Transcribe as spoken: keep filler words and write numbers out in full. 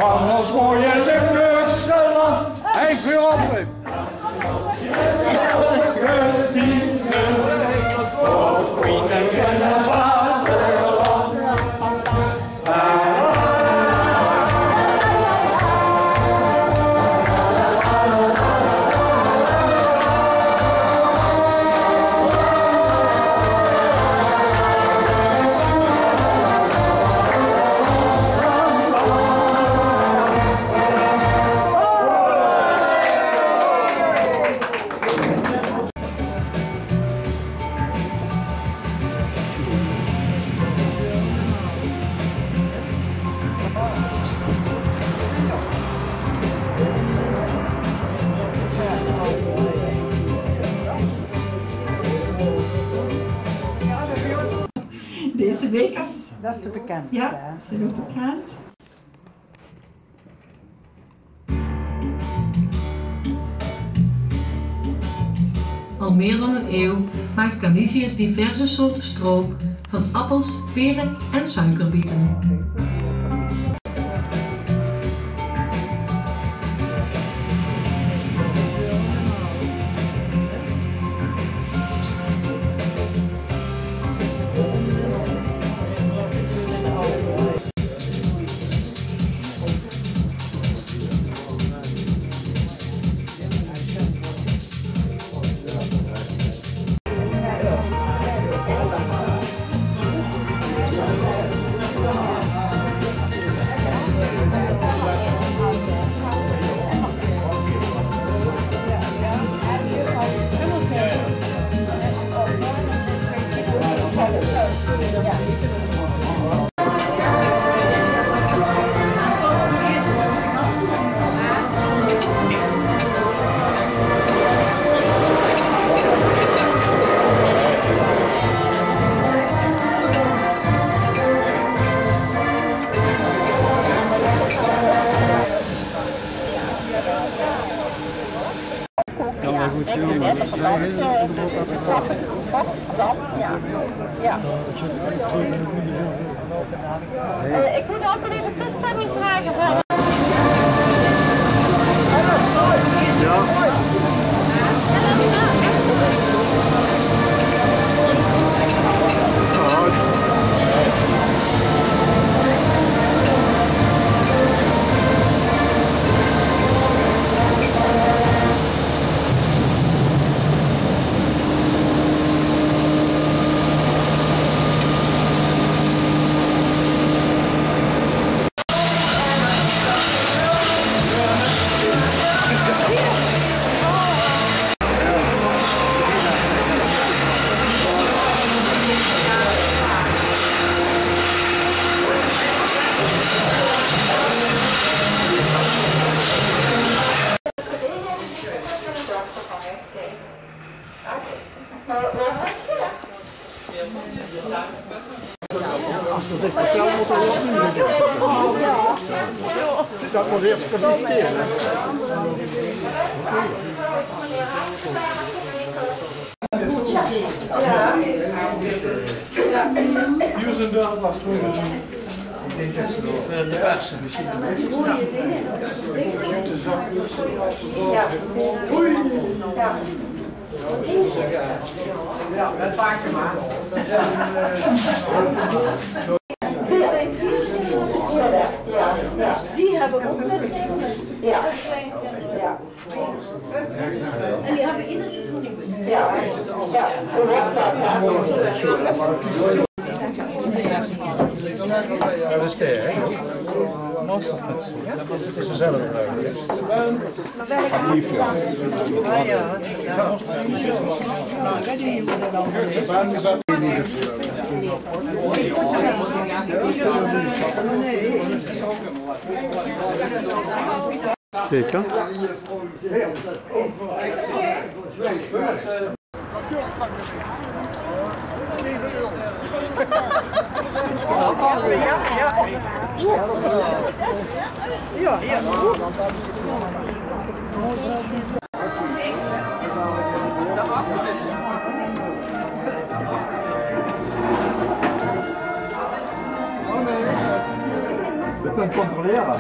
Van ons mooie Limburgse land. Hey, vuur op! Deze week is... Dat is bekend, ja, ja. Ze is bekend. Al meer dan een eeuw maakt Canisius diverse soorten stroop van appels, peren en suikerbieten. Ja, en de verdampt, eh, de, de, de sap en het vocht verdampt, ja. Ja. Eh, ik moet altijd even toestemming vragen van... Ja. Dat moet eerst gelukt worden. Hier zijn de was voor de persen. Ja, precies. Ja. Die hebben ook met... Ja. En die hebben in het... Ja, ja, zo hoort dat, hè. Dat is de, hè, joh. Dat is dezelfde. Zeker. Ja, ja. Ja, ja. We kunnen controleren.